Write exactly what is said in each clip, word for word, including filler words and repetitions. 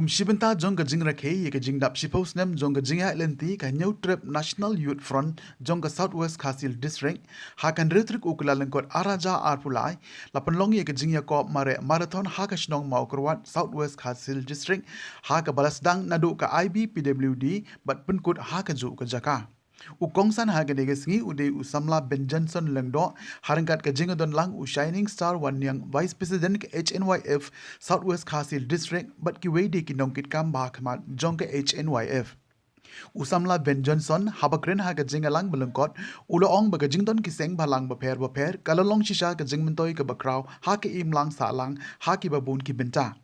Kum shi bynta jong ka jingrakhe ïa ka jingdap shiphew snem jong ka jingïaid lynti ka Hynñiewtrep National Youth Front jong ka South West Khasi Hills District, ha ka hynriew tarik u Kyllalyngkot ar hajar arphew lai, la pynlong ïa ka jingïakop mareh marathon ha ka shnong Mawkyrwat, South West Khasi Hills District, ha kaba la sdang naduh ka I B P W D bad pynkut ha kajuh ka jaka. U kongsan ha kane ka sngi u dei u samla Benjohnson Lyngdoh, ha ryngkat ka jingdon lang u Shining Star Wanniang, Vice President ka H N Y F South West Khasi Hills District, bad kiwei de ki nongkitkam ba ha khmat jong ka H N Y F. U samla Benjohnson, haba kren ha ka jingïalang ba lyngkot, u la ong ba ka jingdon ki seng bhalang bapher bapher ka la long shisha ka jingmyntoi kaba khraw ha ka imlang sahlang ha kiba bun ki bynta.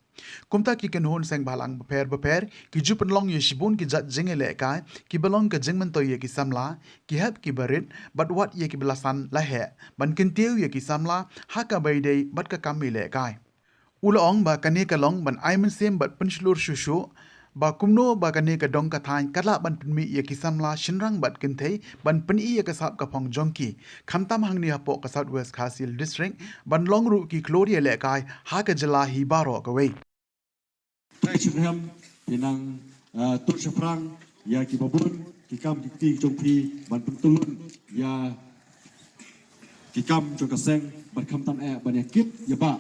Kumta ki kynhun seng bhalang bapher bapher ki ju pynlong ïa shibun ki jait jingïalehkai kiba long ka jingmyntoi ïa ki samla, ki hep kiba rit, bad wat ïa kiba la san la heh, ban kyntiew ïa ki samla ha kaba ïadei bad ka kam ïalehkai. U la ong ba kane ka long ban ai mynsiem bad pynshlur shuh shuh ba kumno ba kane ka dong ka thaiñ ka lah ban pynmih ïa ki samla shynrang bad kynthei ban pyni ïa ka sap ka phong jong ki, khamtam hangne hapoh ka South West Khasi Hills District, ban long ruh ki khlur ïalehkai ha ka jylla hi baroh kawei. Trai Shynrang, phi nang, ah, tur shaphrang ïa kiba bun ki kam ki kti jong phi ban pyntylun ïa ki kam jong ka seng, bad khamtam eh ban ïa kit ïa ba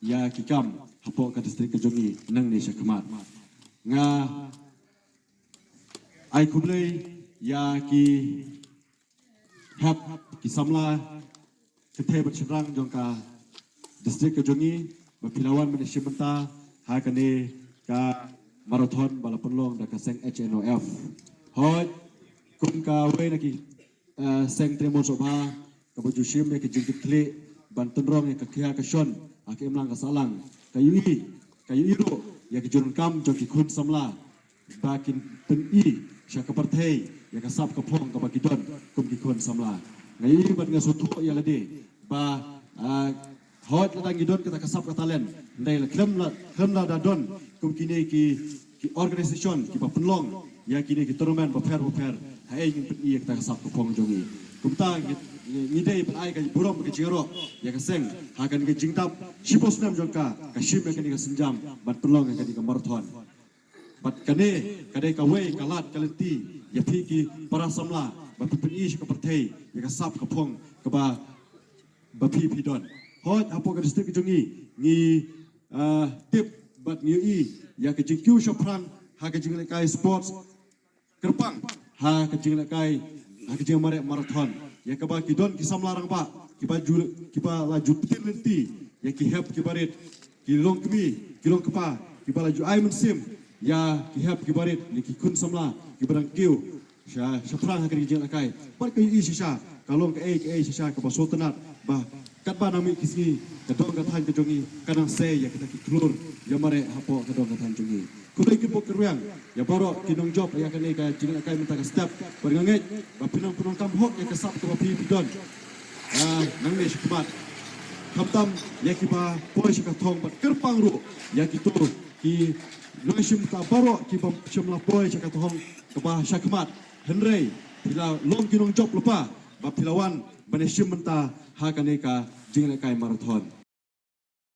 ïa ki kam hapoh ka district ka jong ngi nangne sha khmat. Nga ai khublei ïa ki hep, ki samla, kynthei bad shynrang jong ka district ka jong ngi ba phi la wan ban ïashim bynta ha kane ka marathon ba la pynlong da ka seng H N O F. Hooid, kum kawei na ki, eh, seng trei mon sngewbha kaba ju shim ïa ka jingkitkhlieh ban tynrong ïa ka khia ka shon ha ka imlang ka sahlang, ka ïohi, ka ïohi ruh ïa ka jingdonkam jong ki khun samla ba kin pyni sha ka pyrthei ïa ka sap ka phong kaba ki don kum ki khun samla. Nga ïohi bad nga sngewthuh ïa lade ba, ah, hooid lada ngi don kata ka sap ka talent, hynrei la khlem la, khlem la da don kum kine ki, ki organisation kiba pynlong ïa kine ki tournament bapher bapher, haei ngin pyni ïa kata ka sap ka phong jong ngi. Kumta ngi, ngi, ngi dei ban ai ka burom ka jingïaroh ïa ka seng ha kane ka jingdap shiphew snem jong ka, ka shim ïa kane ka sienjam ban pynlong ïa kane ka marathon. Bad kane ka dei kawei ka lad ka lynti ïa phi ki para samla ba phi pyni sha ka pyrthei ïa ka sap ka phong kaba, ba phi phi don. Hooid, hapoh ka district ka jong ngi, ngi, ah, tip bad ngi ïohi ïa ka jingkiew shaphrang ha ka jingïalehkai sports, kyrpang ha ka jingïalehkai, ha ka jingmareh marathon, ïa kaba ki don ki samla rangbah kiba ju, kiba la ju pynlynti ïa ki hep kiba rit, ki longkmie, ki longkpa, kiba la ju ai mynsiem ïa ki hep kiba rit, ïa ki khun samla kiba dang kiew sha, shaphrang ha kane ka jingïalehkai. Bad ka ïohi shisha, ka long kaei kaei shisha kaba sngewtynnat ba katba nang mih ki sngi, ka dong ka thaiñ ka jong ngi ka nang sei ïa kita ki khlur ïamareh hapoh ka dong ka thaiñ jong ngi. Khublei kyrpad kyrwiang ïa baroh ki nongjop ïa kane ka jingïalehkai mynta ka step, bad nga ngeit ba phin nang pyndonkam hok ïa ka sap kaba phi phi don, ah, nangne shakhmat. Khamtam ïa kiba poi sha ka thong bad kyrpang ruh ïa kito ki nongshim bynta baroh kiba shym la poi sha ka thong kaba shakhmat, hynrei phi la long ki nongjop lypa ba phi la wan ban ïashim bynta ha kane ka jingïalehkai marathon.